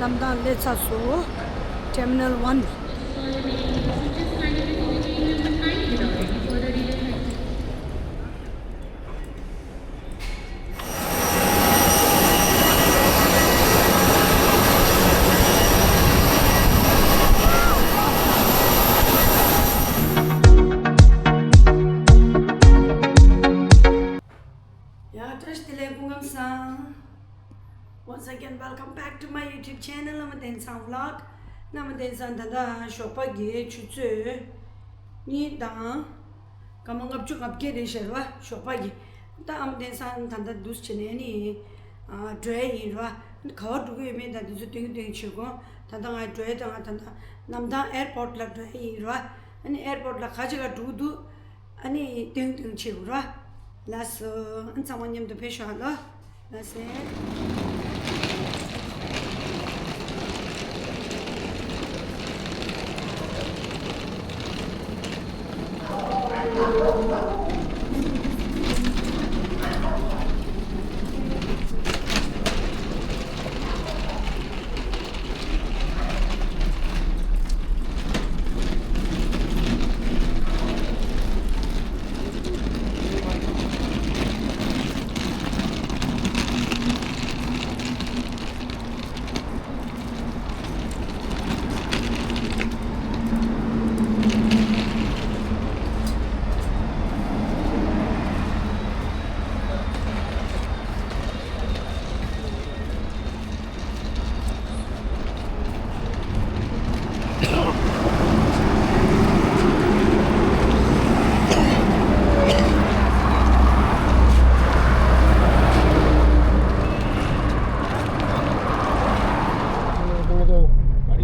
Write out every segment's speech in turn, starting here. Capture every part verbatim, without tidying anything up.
གནམ་ཐང་སླེབས་ཚར་སོང་། Terminal One། ཡ། བཀྲ་ཤིས་བདེ་ལེགས། སྐུ་ཁམས་བཟང་། Once again, welcome back to my YouTube channel, ཨ་མ་བསྟན་བཟང་vlog། ཨ་མ་བསྟན་བཟང་ད་ལྟ་ཞོགས་པ་གི་ཆུ་ཚོད་གཉིས་དང་སྐར་མ་ལྔ་བཅུ་ང་བརྒྱད་རེད་ཤག་ར། ཞོགས་པ་གི། ད་ཨ་མ་བསྟན་བཟང་ད་ལྟ་འདུག་སེ་བྱས་ནས་ནི་ཨ་འགྲོ་ཡ་ཡིན་ར། ག་པར་འགྲོ་གི་ཡོད་མེད་ད་འདི་ཚོ་སྟོན་གི་སྟོན་གི་བྱེད་དགོས། ད་ལྟ་ང་འགྲོ་ཡ་ད་ང་ད་ལྟ་གནམ་ཐང་airport་ལ་འགྲོ་ཡ་ཡིན་ར། ཨ་ནི་airport་ལ་ག་ཅི་ག་འགྲོ་གི་འདུག་ཨ་ནི་སྟོན་སྟོན་བྱེད་དགོས་ར། ལགས་སོ། ཨ་ཚང་མ་མཉམ་དུ་ཕེབས་ཤོག་ཨ་ལོ། ལགས་སོ།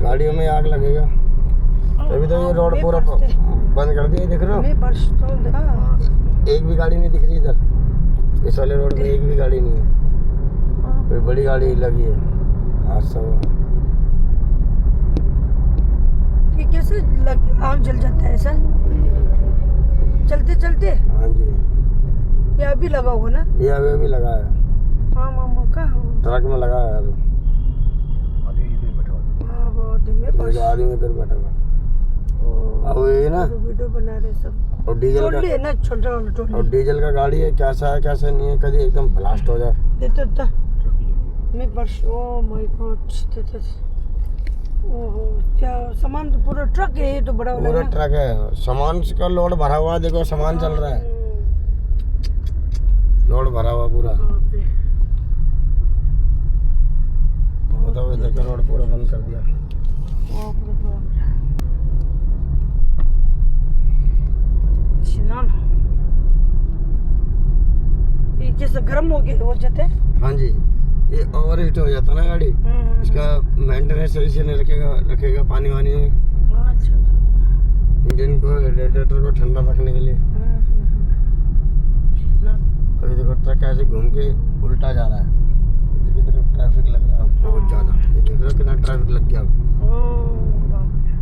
गाड़ियों में आग लगेगा। अभी तो ये रोड पूरा बंद कर दिया, देख रहे हो? एक भी गाड़ी नहीं दिख रही इधर। इस वाले रोड पे एक भी गाड़ी नहीं है। कोई बड़ी गाड़ी लगी है, हादसा हुआ। ये कैसे लग, आग जल जाता है ऐसा? चलते चलते? हाँ जी। ये अभी लगा होगा ना? ये अभी अभी लगा है। हाँ मामा का। ट्रक में लगा है अभी। हाँ, वो आदमी में ये बस। आदमी इधर बैठा हुआ। ओ, अब ये ना, वीडियो बना रहे सब। और डीजल का, ट्रॉली है ना, छोटा वाला ट्रॉली। और डीजल का गाड़ी है, कैसा है कैसा नहीं है, कभी एकदम ब्लास्ट हो जाए। ये तो था। मैं बस, ओ माय गॉड। ओहो, क्या सामान तो पूरा ट्रक है, ये तो बड़ा वाला पूरा ना। ट्रक है, सामान का लोड भरा हुआ है, देखो सामान चल रहा है। लोड भरा हुआ पूरा। बाप रे। बताओ, इधर का रोड पूरा बंद कर दिया। बाप रे बाप रे। छिनाल। ये कैसे गर्म हो गया, हो जाते? हाँ जी, ये ओवर हीट हो जाता ना गाड़ी। हम्म। इसका मेंटेनेंस सही से नहीं रखेगा, रखेगा पानी वानी में। अच्छा, अच्छा। इंजन को, रेडिएटर को ठंडा रखने के लिए। हम्म, हम्म, हम्म। ना। अभी देखो, ट्रक ऐसे घूम के उल्टा जा रहा है। इधर की तरफ ट्रैफिक लग रहा है बहुत ज़्यादा। ये देख रहे हो कितना ट्रैफिक लग गया अब। ओ, बाप रे।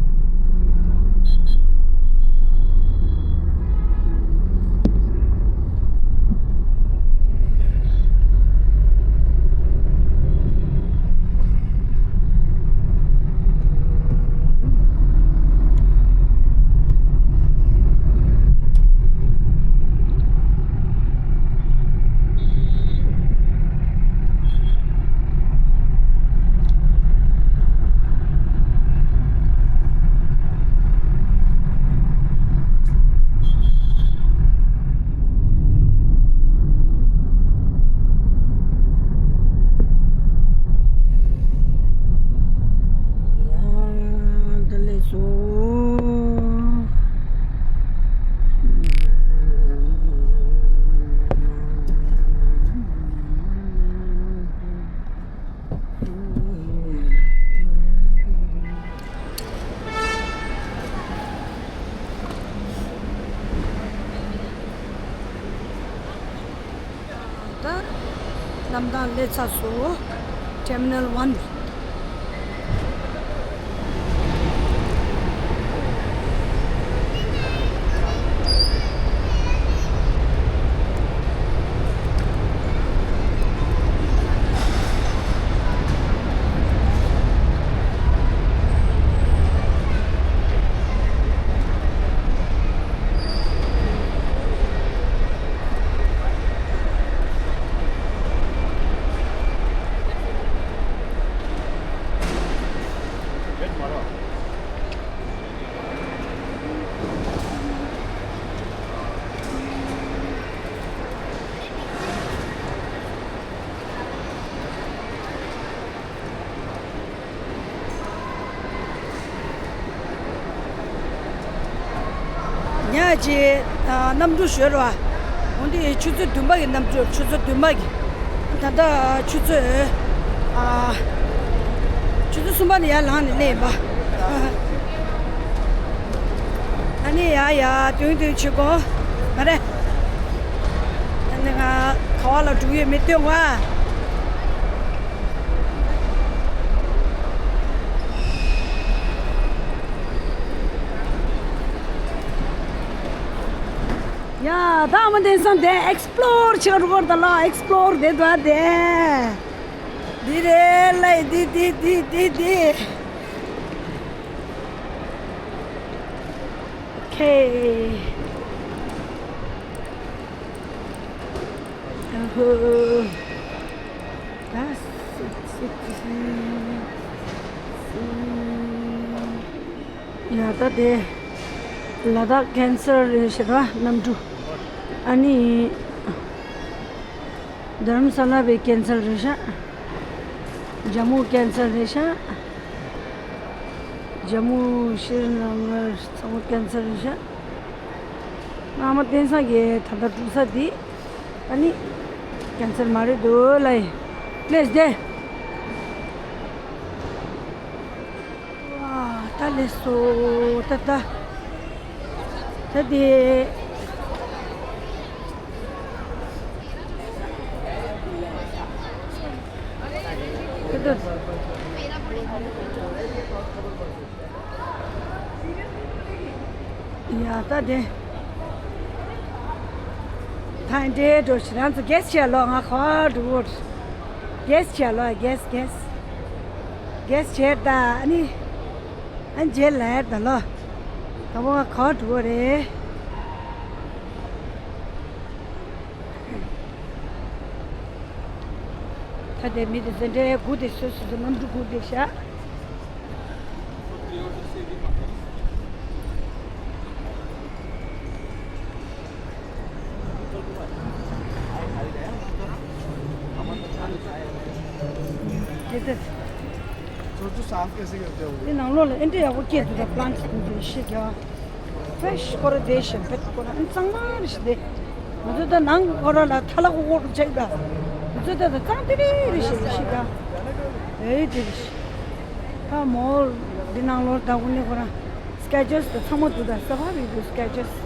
ད་གནམ་ཐང་སླེབས་ཚར་སོང་། Terminal One། ཅེས་གནམ་གྲུ་ཞོལ་ར། འོན་ཏེ་ཆུ་ཚོད་བདུན་པ་གི་གནམ་གྲུ། ཆུ་ཚོད་བདུན་པ་གི། ད་ལྟ་ཆུ་ཚོད་ཨ། ཆུ་ཚོད་གསུམ་པ་ནས་ཡར་ལངས་ནས་སླེབས་ཡིན་པ། ཨ་ནི་ཡ་ཡ་དུང་དུང་བྱེད་དགོས་མ་རེད། ཨ་ནི་ང་ག་བ་ལ་འགྲོ་གི་ཡོད་མེད་སྟོན་དགོས་ཨ། ཡ་ད་ཨ་མ་དེང་སང་དེ་ཨེགས་པི་ལོར་བྱེད་རོགས་ད་ལ། ཨེགས་པི་ལོར་དེ་འདྲ་དེ། འདི་རེད་ལ། འདི་འདི་འདི་འདི་འདི། ཨོ་ཁེ། ཨ་ཧོ། ད་སི་སི་སི་སི། ཡ་ད་དེ་ལ་དྭགས་ཀན་སལ་རེད་ཤག་ར། གནམ་གྲུ། ཨ་ནི་དྷ་རམ་ས་ལ་བས་ཀན་སལ་རེད་ཤག། ཇམ་མུ་ཀན་སལ་རེད་ཤག། ཇམ་མུ་ཤྲི་ན་གར་ཚང་མ་ཀན་སལ་རེད་ཤག། ཨ་མ་དེང་སང་གི་ད་ལྟ་འགྲོ་ས་དེ་ཨ་ནི་ཀན་སལ་མ་རེད་འདུག་ལ། ཡི་ལེས་དེ། ཨ་ད་ལེས་སོ། ད་ད་ད་དེ། ད་ད། ཡ་ད་དེ། ད་འདྲེ་འགྲོ་ཞིག་རང་ཚོ་གེ་སི་བྱས་ལོ། ང་ག་བ་འགྲོ་གི་ཡོད། གེ་སི་བྱས་ལོ། གེ་སི་གེ་སི། གེ་སི་བྱས་ད་ཨ་ནི། ཨ་རྗེས་ལ་ད་ལོ། ད་བོ་ང་ག་བ་འགྲོ་གི་ཡོད་རེད། ད་དེ་མི་དེ་ཚོ་འདྲེ་སྒུག་བསྡད། སོ་སོ་སོ་གནམ་གྲུ་སྒུག་བསྡད་ཤག། དེ་དེ། འདི་ནང་ལོགས་ལ་ཨེ་འདྲ་ཡག་པོ་སྐྱེས་འདུག་ད་པ་ལན་ཊི་འདི་ཚོ་ཤེས་རྒྱ། ཕེ་ཤི་ཁོ་ར་དེ་ཤེས་ཕེ་ཁོ་ར་ཨེ་གཙང་མ་རེད་ཤི་དེ། ང་ཚོ་ད་ནང་ཁོ་ར་ལ་ཐ་ལ་ཁོ་ཁོ་རུ་ཆགས་ད། ང་ཚོ་ད་ད་གཙང་དེ་རེད་རེད་ཤི་ཤི་ད། ཨེ་དེ་རེད་ཤི། ད་མོ་འདི་ནང་ལོགས་ད་ཁོ་ནི་ཁོ་ར་སི་ཀེ་ཅར་སི་ད་ཚང་མ་འདུག་ད་ས་ཕ་རེད་འདུག་སི་ཀེ་ཅར་སི།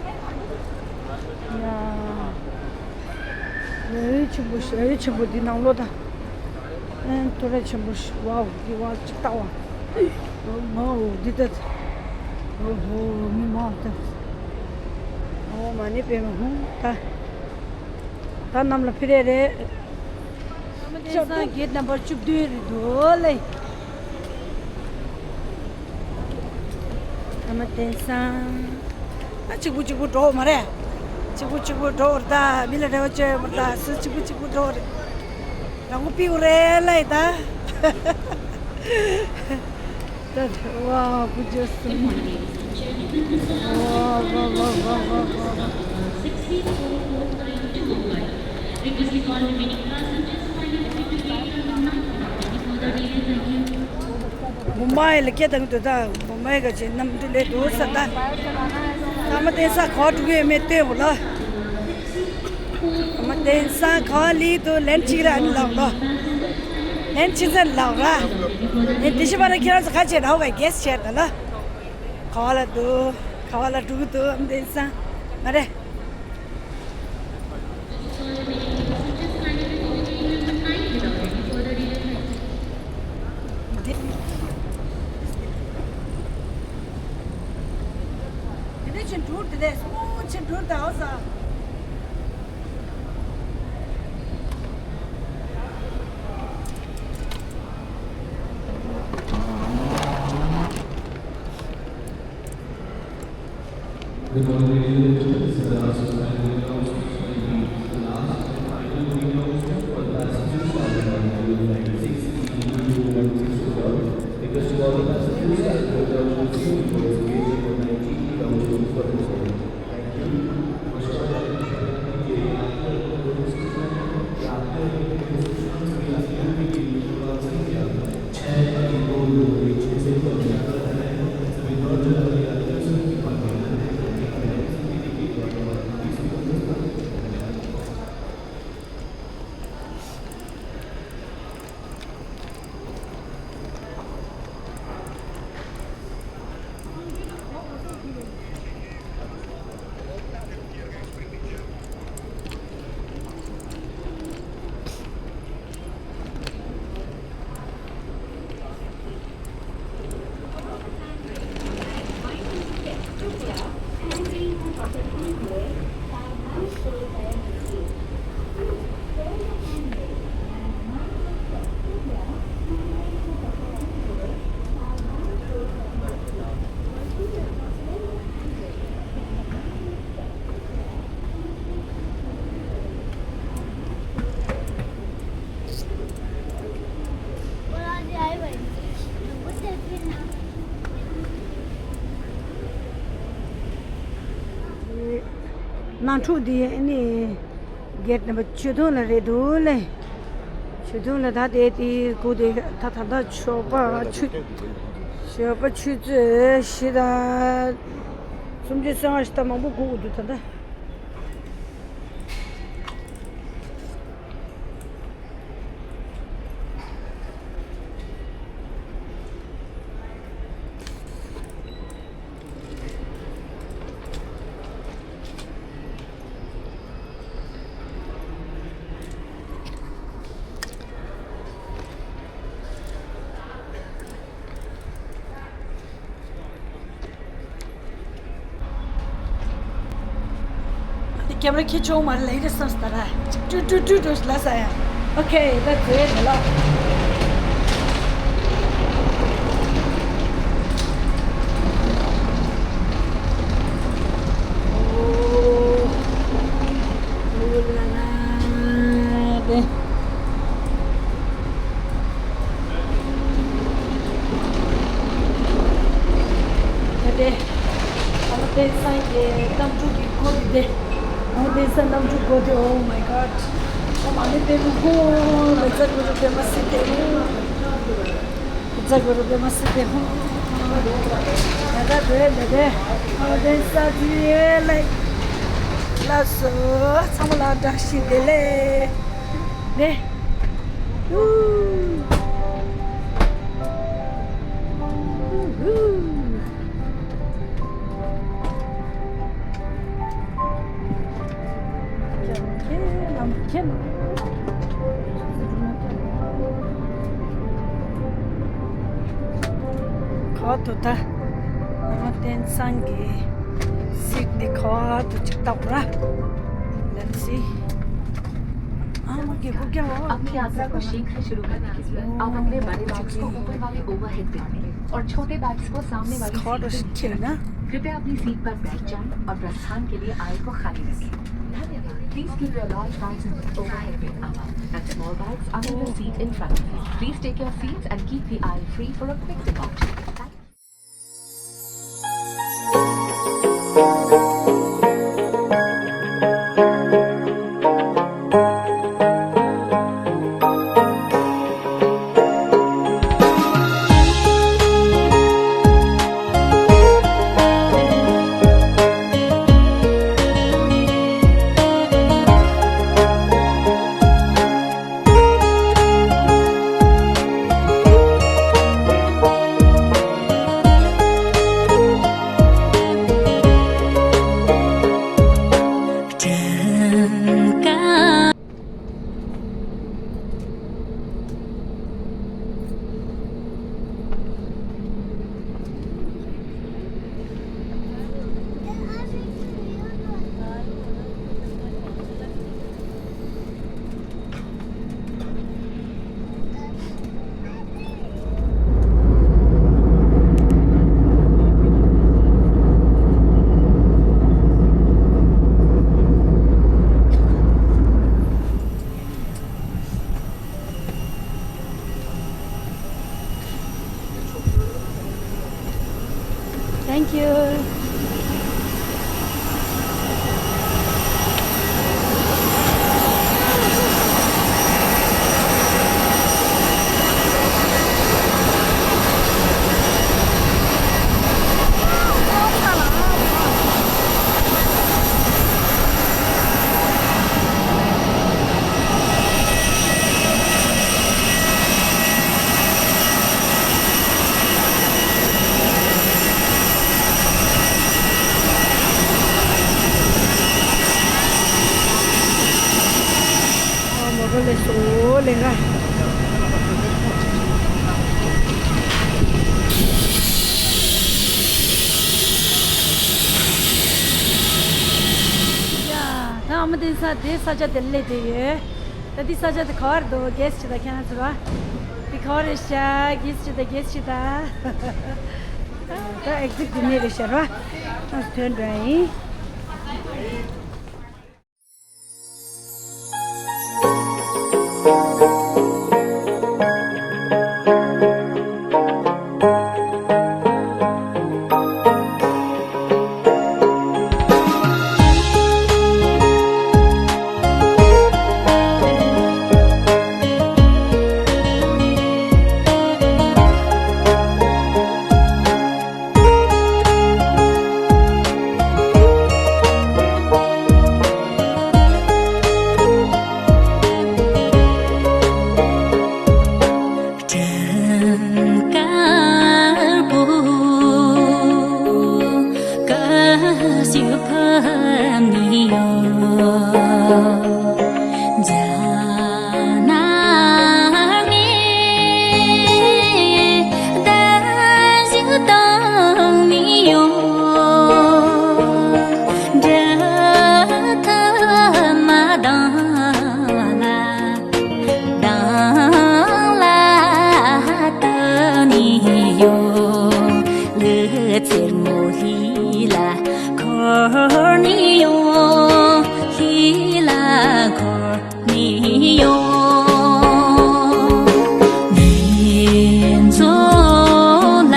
ཡ། ཨེ་ཆེན་པོ་ཤི། ཨེ་ཆེན་པོ་འདི་ནང་ལོགས་ད། ཨན་ཐོ་རེ་ཆེན་པོ་ཞིག། ཝའོ་འདི་ཝའོ་གཅིག་ལྟ་བ། ཝའོ་འདི་ལྟ། ཨོ་ཧོ་མི་མང་ལྟ། ཨོ་མ་ཎི་པདྨེ་ཧཱུྃ། ད་ད་གནམ་ལ་འཕུར་རེ་རེད། ཨ་མ་དེང་སང་གེ་ཊི་ནམ་བར་བཅུ་བདུན་རེད་འདུག་ལེ། ཨ་མ་དེང་སང་། ཨ་གཅིག་པུ་གཅིག་པུ་འགྲོ་མ་རེད། གཅིག་པུ་གཅིག་པུ་འགྲོ་རེད་ད། མི་ལ་རེ་བ་བཅོལ་མ་རེད་ད། སུ་གཅིག་པུ་གཅིག་པུ་འགྲོ་རེད། རང་མགོ་པིའུ་རེད་ལེ་ད། ད་ཝ་བུ་ཇོ་སུ་མ། ཝ་ཝ་ཝ་ཝ་ཝ་ཝ། Requesting all remaining passengers kindly to vacate from the platform before the delay. Thank you. མུམ་བྷའི་ལ་སྐད་བཏང་གི་འདུག་ད་མུམ་བྷའི་ག་ཅིག་གནམ་གྲུ་སླེབས་འདུག་ས་ད། ཨ་མ་དེང་སང་ག་པར་འགྲོ་གི་ཡོད་མེད་སྟོན་དགོས་ལ། ཨ་མ་དེང་སང་ག་པར་སླེབས་འདུག་ལན་གཅིག་ར་ཨ་ནི་ལབ་ལོ། ལན་གཅིག་ཙམ་ལབ་ར། ཨེ་དེ་བཞིན་པ་ར་ཁྱེད་རང་ཚོ་ག་ཅིག་ར་བ་ག་གེ་སི་བྱས་ད་ལ། ག་པར་ལ་འདུག་ག་པར་ལ་འགྲོ་གི་འདུག་ཨ་མ་དེང་སང་། མ་རེད། དེ་འདྲ་ཅིག་འགྲོ་དེ་འདྲ་སུ་ཅིག་འགྲོ་ད་ཨོ་ས། Good morning, ladies and gentlemen. This is the last and final announcement. The last and final announcement for the passengers on the United States. Request to all the passengers and hotel to see for the gate number nineteen down to the further. Thank you. ནང་འཁྲུག་འདི་ཨ་ནི་སྒེར་དམ་པ་ཆོས་དུང་ལ་རེད་འདུག་ལེ། ཆོས་དུང་ལ་ད་དེ་དེའི་སྒོ་དེ་ད་ད་ད་ཆོས་པ་ཆོས་ཆོས་པ་ཆུ་ཚོད་བཞི་དང་སུམ་ཅུ་སོ་ལྔ་ཞིག་ད་མང་པོ་སྒུག་དགོས་འདུག་ད་ད། ཀེམ་ར་ཁྱེར་ཆོག་མ་རེད་ལ་ཡིན་རེད་བསམ་སྟ་ར། ཀྲུ་ཀྲུ་ཀྲུ་ཀྲུ་ལ་ས་ཡ། Okay, that's it. ལ། ཨོ་ལ་ལ་དེ། ད་དེ། ཨ་མ་བསྟན་སངས་ཀྱི་གཏམ་འབྲུག་གི་སྒོ་དེ་དེ། ཨ་མ་བསྟན་སངས་གཏམ་འབྲུག་སྒོ་དེ། Oh my God. ཨ་མ་ནི་དེ་ལུ་སྒོ་ལ་ཛ་གུ་རུ་པད་མ་སི་ཏེ། ཛ་གུ་རུ་པད་མ་སི་ཏེ་ཧོ། ད་ད་དེ་དེ་དེ། ཨ་མ་བསྟན་སངས་ཀྱི་ལེ། ལགས་སོ། ཚང་མ་ལ་བཀྲ་ཤིས་བདེ་ལེགས། ནས། ཧུ། ཧུ། ག་བར་དུ་ད། ཨ་མ་བསྟན་སངས་ཀྱི་སིཊ་འདི་ག་བར་དུ་ཅིག་བཏགས་པ་ར། Let's see. ཨ་མ་གི་སྒོ་རྒྱག་འོ། अपनी यात्रा को शीघ्र शुरू करने के लिए आप अपने बड़े बैग्स को ऊपर वाले ओवरहेड बिन में और छोटे बैग्स को सामने वाली सीट पर नीचे रखें। कृपया अपनी सीट पर बैठ जाएं और प्रस्थान के लिए आयल को खाली रखें। धन्यवाद। Please keep your large bags in the overhead bin above and small bags under the seat in front of you. Please take your seats and keep the aisle free for a quick departure. Thank you. Thank you. ཨ་མོ་རོ་ལེ་སོ་ལེ་ང་། ཡ། ད་ཨ་མ་བསྟན་ས་དེ་ས་ཆ་དེ་སླེབས་བསྡད་ཡོད། ད་འདི་ས་ཆ་དེ་ག་བར་འདུག་གེ་སི་ཅིག་དང་ཁྱེད་རང་ཚོ་ར། འདི་ག་བར་རེད་ཤག་གེ་སི་ཅིག་དང་གེ་སི་ཅིག་དང་། ད་ཨེག་ཛིཊ་འདི་ནས་རེད་ཤག་ར། ང་ཚོ་ཐོན་འགྲོ་ཡིན། དཀར་པོ་ག་ཞིག་ཕབ་ནི་ཡོད། རྒྱ་ནག་ནས་བརྡ་ཞིག་བཏང་ནི་ཡོད། འདྲ་ཐ་མ་དང་ལ། དང་ལ་ལྟ་ནི་ཡོད། ལུས་ཚེར་མོ་ལྷས་ལ་འཁོར་ནི་ཡོད། ལྷས་ལ་འཁོར་ནི་ཡོད། ངའི་མཚོ་ལ་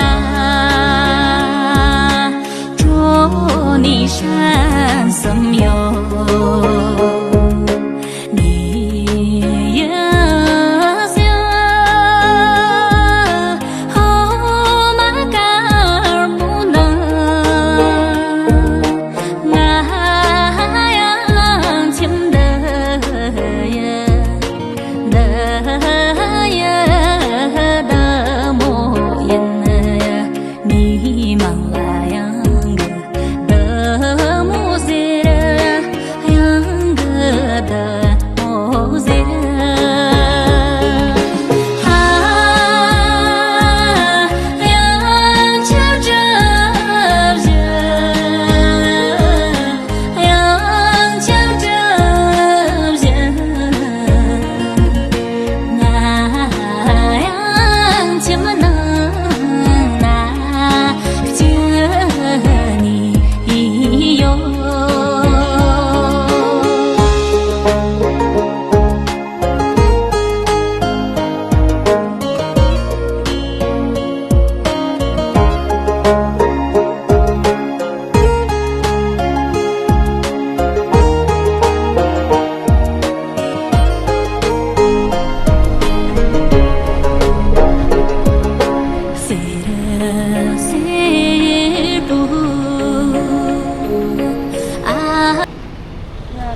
འགྲོ་ནི་ཧྲན་གསུམ་ཡོད། མི་མང་ལ་ཡང་གི་བདག་མོ་ཟེར། ཡང་གི་བདག་མོ་ཟེར། ཧ། ཡང་ཆབ་གྲབས་བཞིན། ཡང་ཆབ་གྲབས་བཞིན། ང་ཡང་ཁྱིམ་ནང་ན་སྐྱེ་ནི་ཡོད།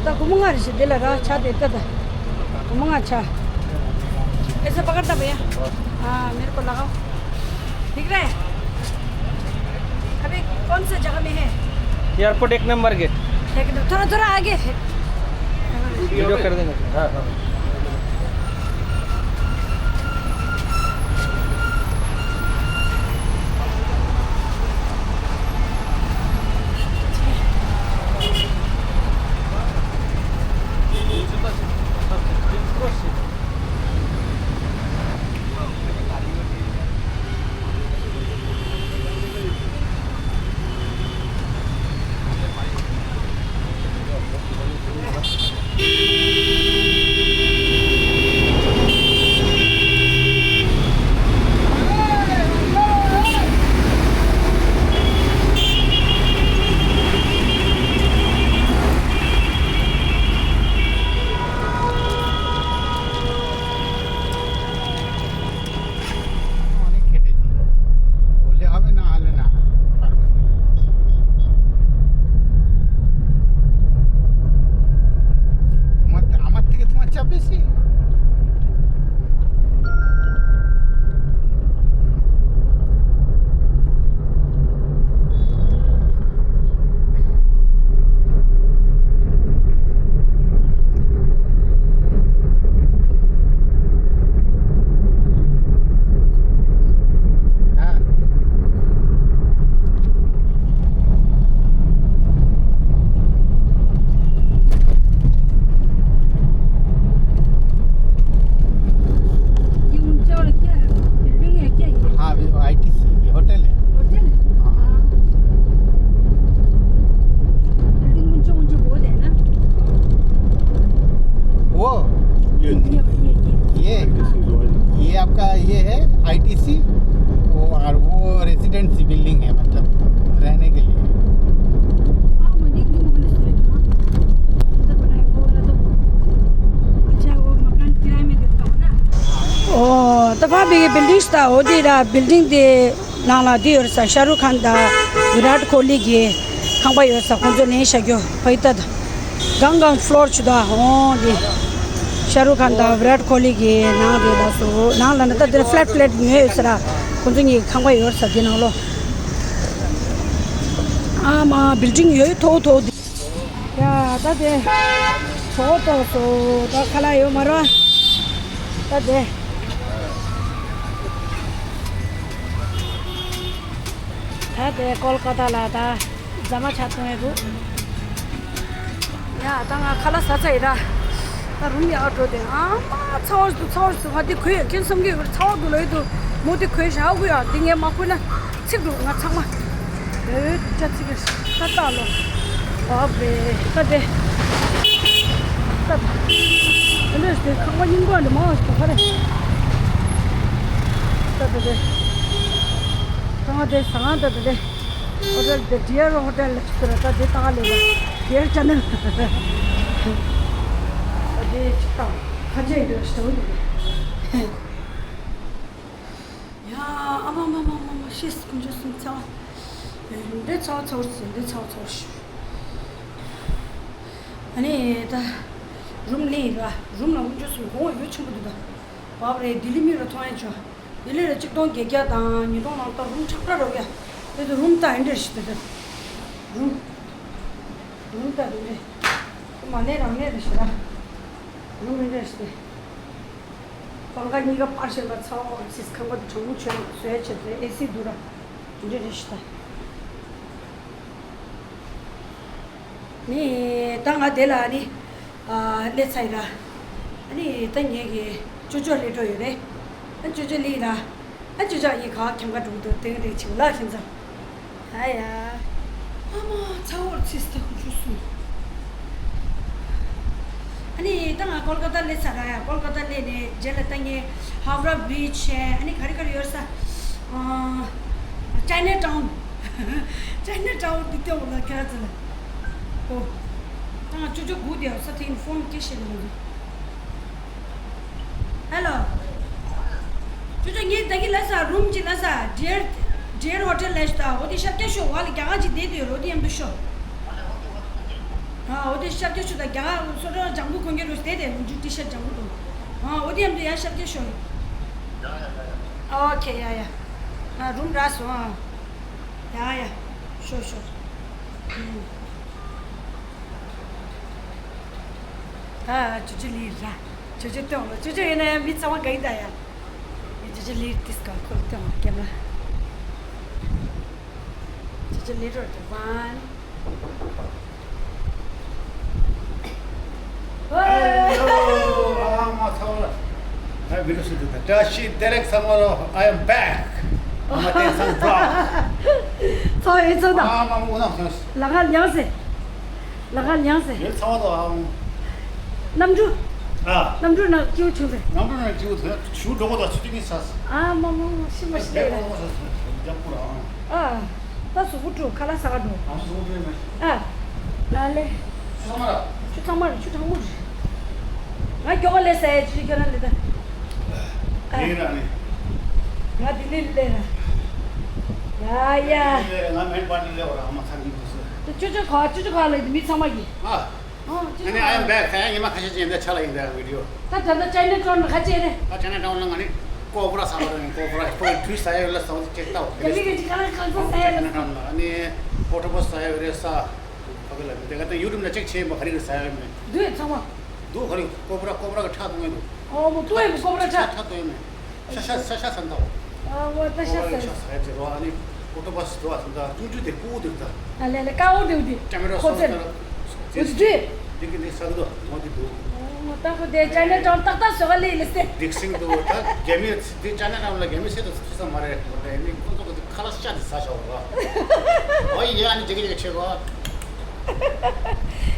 ད་སྒོར་མོ་ལྔ་རེ་ཞིག་འདི་ལ་རག་ཆ་དེ་ལྟ་ད། སྒོར་མོ་ལྔ་ཆ། ऐसे पकड़ता भैया। हाँ, मेरे को लगाओ। दिख रहा है? अभी कौन सा जगह में है? एयरपोर्ट एक नंबर गेट। एक नंबर, थोड़ा, थोड़ा आगे है। वीडियो कर देंगे। हाँ, हाँ। অনেক খেটেছি। বললে হবে না, হলে না, পারবো না। তোমার, আমার থেকে তোমার চাপ বেশি? ये ऊंचा वाला क्या है? बिल्डिंग है क्या ये? हाँ, अभी आईटीसी होटल है। होटल है? हाँ। हाँ। बिल्डिंग ऊंचे ऊंचे बहुत है ना? वो? ये, ये, ये, ये। ये? हाँ। ये आपका ये है आईटीसी, वो, और वो रेजिडेंसी बिल्डिंग है, मतलब रहने के लिए। हाँ, वो नहीं, जो पुलिस है ना, उधर बनाए, वो वाला तो अच्छा है, वो मकान किराए में देता हूँ ना। ཨོ། ད་ཕ་བི་གི་བིལ་ཌིང་ད་འོ་དེ་ར་བིལ་ཌིང་དེ་ནང་ལ་དེ་ཡོད་ས་ཤ་རུག་ཁཱན་དང་བི་རཱད་ཀོ་ལི་གི་ཁང་པ་ཡོད་ས་ཁོང་ཚོ་ལེན་བཞག་རྒྱུ་ཕ་ཡི་ད་ད་གང་གང་ཕློར་ཆུ་ད་འོ་དེ། ཤ་རུ་ཁཱན་དང་བི་རཱད་ཀོ་ལི་གི་ནང་རེད་ལགས་སོ། ནང་ལ་ནི་ད་དེར་ཕི་ལེཊ་ཕི་ལེཊ་ཉོས་ཡོད་ཟེར་ར། ཁོང་ཚོ་གཉིས་ཁང་པ་ཡོད་ཟེར་དེ་ནང་ལོ། ཨ་མ་བིལ་ཌིང་ཡོད་མཐོ་མཐོ་དེ། ཡ་ད་དེ། གྲོགས་ཏོག་སོ་ད་ཁ་ལག་ཡོད་མ་ར། ད་དེ། ད་དེ་ཀོལ་ཀ་ཏ་ལ་ད། རྫ་མ་ཆག་བཏང་ཡོད་འདུག་ཡ་ད་ང་ཁ་ལག་ཟ་ཚར་ཡིན་ར། ད་རུམ་ཡར་འགྲོ་དེ་ཨ་མ་ཚ་བ་ཞིག་འདུག་ཚ་བ་ཞིག་འདུག་ང་འདི་གོས་ཡོད་མཁན་བསམ་གྱི་ཡོད་ཚ་བ་འདུག་ལབ་ཡོད་འདུག་མོ་འདི་གོས་བཞག་དགོས་ཡ་འདི་ངས་མ་གོན་ན་ཚིག་འགྲོ་ང་ཚང་མ། ཨེ་ཅ་ཚིག་གི་ད་ལྟ་ལོ། བབ་རེད་ད་དེ། ད་དེ་འདྲ་ཞིག་དེ་ཁང་པ་རྙིང་པ་འདི་མང་བ་ཞིག་ག་རེ། ད་དེ་དེ། ཁང་པ་དེ་ཟ་ཁང་ད་དེ་དེ། ཧོ་ཊེལ་དེ་ཌི་ཨར་ཧོ་ཊེལ་ལ་ཆུ་ཟེར་ད་དེ་ཏག་ལེ་ལ་ཌི་ཨར་ཅ་ནལ། ཨ་དེ་ཅིག་དང་ཁ་ཆེ་འདི་ཞིག་འདུག་ཡ་ཨ་མ་མ་མ་མ་མ་ཤེས་ཀུན་སྤྱོད་སུམ་ཚ་བ། འདི་ཚ་བ་ཚ་བ་ཟེར་འདི་ཚ་བ་ཚ་བ་ཞུ། ཨ་ནི་ད་རུམ་ལེན་ཡིན་ར་རུམ་ལ་ཀུན་སྤྱོད་སུམ་གོང་འོས་ཆེན་པོ་འདུག་ད། བབ་རེད་ལྡི་ལི་མི་རུ་མཐོང་ཡ་ཆོ། ལྡི་ལི་ལ་གཅིག་སྟོང་བརྒྱད་བརྒྱ་དང་ཉིས་སྟོང་ནང་ལྟར་རུམ་ཁྲག་ཁྲག་རོགས་ཡ། དེ་ཚོ་རུམ་ལྟ་ཨེ་འདྲ་ཞིག་དེ་ཚོ། རུམ། རུམ་ལྟ་དེ་འདྲ། མ་གནས་རང་གནས་རེད་ཤི་ར། རུམ་ཨེ་འདྲ་ཞིག་དེ། པང་ཁ་གཉིས་ཀ་པར་བཞིན་པ་ཚ་བ་འོར་ཚིས་ཁང་པ་དུ་གྲང་མོ་བྱོས་བཟོས་བྱས་ཏེ་ཨེ་སི་འདུག་ར། དེ་འདྲ་རེད་ཤི་ད། ནི་ད་ང་དེ་ལ་ནི། ཨ་སླེབས་ཚར་ཡིན་ར། ཨ་ནི་ད་ངེད་ཀྱི་ཅོ་ཅོ་སླེབས་འགྲོ་ཡོད་རེད། ཨ་ཅོ་ཅོ་སླེབས་ཡིན་ར། ཨ་ཅོ་ཅོ་ཡིན་ག་ཁྱམས་ཁ་འགྲོ་གི་འདུག་ཏེང་ཏེང་ཆིག་ལ་ཁྱིམ་ཚང་། ཨ་ཡ། ཨ་མ་ཚ་བོར་ཚིས་ཏེ་ཁུ་ཆུ་སུ། ཨ་ནི་ད་ང་ཀོལ་ཀ་ཏ་སླེབས་ཚར་ར་ཡ། ཀོལ་ཀ་ཏ་སླེབས་ནས་རྗེས་ལ་ད་ངས་ཧའོ་ར་བྷི་རིཇ་བྱས། ཨ་ནི་ག་རེ་ག་རེ་ཡོད་ས། ཨ་ཅའི་ན་ཊའུན། ཅའི་ན་ཊའུན་འདི་ལྟ་བུ་ལ་ཁྱེད་རང་ཚོ་ལ། ཨོ། ད་ང་ཅོ་ཅོ་སྒུག་བསྡད་ཡོད་ས་དེ་ཡིན་ཕོན་སྐད་བཤད་ནས་ཡོད། ཧེ་ལོ། ཅོ་ཅོ་ངས་ད་གིན་ལབ་ས་རུམ་གཅིག་ལབ་ས་ཌི་ཨར་ཌི་ཨར་ཧོ་ཊེལ་ལབ་ཤག་ད། འོ་དེ་ཤར་རྒྱག་ཤོག་འོག་ལ་རྒྱ་གར་གཅིག་བསྡད་དེ་ཡོད་རེད། འོ་དེ་མཉམ་དུ་ཤོག་ཨ་འོ་དེ་ཤར་རྒྱག་ཤོག་ད། རྒྱ་གར་སོ་སོ་ལྗང་གུ་གོན་གྱི་རེད་བསྡད་དེ་མུ་ཇུ་ཊི་ཤར་ཊི་ལྗང་གུ་དང་། ཨ་འོ་དེ་མཉམ་དུ་ཡར་ཤར་རྒྱག་ཤོག་ཨོ་ཁེ་ཡ་ཡ། ཨ་རུམ་རག་སོང་ཨ། ཡ་ཡ། ཤོག་ཤོག་ཨ་ཅོ་ཅོ་ལི་ར། ཅོ་ཅོ་སྟོན་ལ་ཅོ་ཅོ་ཡིན་ན་ཡང་མི་ཚང་མ་ག་ཡིན་ད་ཡ། ཅོ་ཅོ་ལི་ཏིས་ཀ་ཁོ་ལ་སྟོན་ལ་ཀེམ་ར། ཅོ་ཅོ་ལི་རོ་ཏི་ཝན། Hello, ཨ་མ་ཚང་མ་ལ། ཨ་བི་ཌི་ཡོ་ཞིག་འདུག་ད། བཀྲ་ཤིས་བདེ་ལེགས་ཚང་མ་ལ། I am back. ཨ་མ་བསྟན་སང་བཀྲ། ཚང་མ་ཡིན་ཚོད་ད། ཨ་མ་མོ་ནང་སོང་། ལ་ཁ་ཉང་སེ། ལ་ཁ་ཉང་སེ། ཡོད་ཚང་མ་ལ་ཨ་མ། གནམ་གྲུ། ཨ། གནམ་གྲུ་ནང་སྐྱིད་པོ་བྱུང་སེ། གནམ་གྲུ་ནང་སྐྱིད་པོ་ཐོན་ཞུ་འགྲོ་གོ་ད་ཚུལ་ཁྲིམས་ཡིན་ས། ཨ་མ་མོ་ཤི་མ་ཤི་ལས་ར། ཨ། ད་གཟུགས་པོ་བཀྲུ་ཁ་ལག་ཟ་ག་འགྲོ། ཨ། ལ་ལེ། ཆུ་ཚང་མ་རེད། ཆུ་ཚང་མ་རེད། ཆུ་གྲང་མོ་རེད། ང་མགྱོགས་པ་ལས་ས་ཡ་ཆུ་ཁྱོད་རང་ལས་ད། ཨ། ཡིན་ར་ནི། ང་ལྡི་ལི་ལས་ར། ཡ་ཡ། ང་མེན་པར་ཊི་ལས་བ་ར་ཨ་མ་ཚང་གི་འདུག་ཟེར། ཅོ་ཅོ་ག་ཅོ་ཅོ་ག་ལ་མི་ཚང་མ་གི། ཨ། ཨ་ཅོ་ཅོ་ཨ་ནི་ག I am back. ཁ་ཡ་ཉི་མ་ཁ་ཤས་ཅན་འདི་ཆ་ལ་ཡིན་ད་བི་ཌི་ཡོ། ད་ད་ལྟ་ཅའི་ན་ཊའུན་ལ་ཁ་ཅེ་རེད། ད་ཅའི་ན་ཊའུན་ལ་ང་ནི་ཀོ་བ་ར་ཟ་བ་རེད། ཀོ་བ་ར་ཁོ་དུས་ཟ་ཡ་ཡོད་ལ་ཟ་བ་ཅེ་ལྟ་བ་རྒྱ་མི་གི་ཅི་ག་ལ་གང་ས་ཟ་ཡ་ཅའི་ན་ཡོད། ཊའུན་ལ་ཨ་ནི་ཨོག་ཊོ་པས་ཟ་ཡ་ཡོད་རེད་ས། ཕ་གི་ལ་དེ་ག་ད་ཡུ་ཊུབ་ལ་ཅེག་བྱེད་མ་ག་རེ་ག་ཟ་ཡ་ཡོད་མེད། འདུག་ཚང་མ། འདུག་ག་རེ་ཀོ་བ་ར་ཀོ་བ་ར་གི་ཁྲག་བཏུང་ཡོད་འདུག་ཨོ་མོ་ཏུ་ཡོད་ཀོ་བ་ར་ཁྲག་ཁྲག་བཏུང་ཡོད་མེད། ཤ་ཤ་ཤ་ཤ་ཟ་འདུག་ཨ་འོ་ད་ཤ་ཟ་ཡོད། ཤ་ཟ་ཡོད་ཟེར་རོ། ཨ་ནི་ཨོག་ཊོ་པས་འདུག་ཨ་ཟ་འདུག་ཅུང་ཅུང་དེ་ཀུ་དེ་འདུག་ཨ་ལེ་ལེ་ཀ་འོ་དེ་འོ་དེ་ཀེ་མེ་ར་ཁོ་ཚོས་སོ་ད་འོ་དེ་འདུག་འདི་གི་འདི་ཟ་གི་འདུག་འོ་དེ་འདུག་ཨོ་མོ་ད་ཁོ་དེ་ཅའི་ན་ཊའུན་ཏག་ཏག་བཟོ་ག་ལེ་ལེ་སྟེ། འདི་སིང་འདུག་ད་རྒྱ་མི་འདི་ཅའི་ན་ཊའུན་ལ་རྒྱ་མི་སེ་ད་ཚུད་ས་མ་རེད། འོ་དེ་ནི་ཁོ་ཚོ་གི་ཁ་ལག་ཤ་དེ་ཟ་ཤོག་རོ། ཨོ་ཡ་ཨ་ནི་ཅིག་ཅིག་ཆེ་གོ།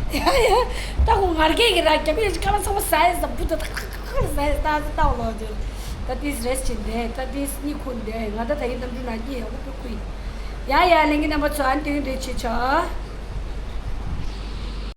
ཡ་ཡ། ད་ཁོ་ངར་སྐད་ཀྱི་ར་རྒྱ་མི་ཁ་ལག་ཚང་མ་ཟ་ཡས་ཟ་བུ་ད་ཁ་ཁ་ཁ་ཟ་ཡས་ད་ད་ད་ལོ་ཇོ། ད་དེས་རེས་བྱེད་འདས་ད་དེས་གཉིད་ཁུག་འདས་ང་ད་ད་ཡིན་གནམ་གྲུ་ནང་གཉིད་ཡག་པོ་ཁུག་ཁུག་ཡིན། ཡ་ཡ་ལྷན་རྒྱས་རྣམ་པ་ཚོ་ཨ་ནི་དེ་རིང་འདྲ་བྱེད་ཆོག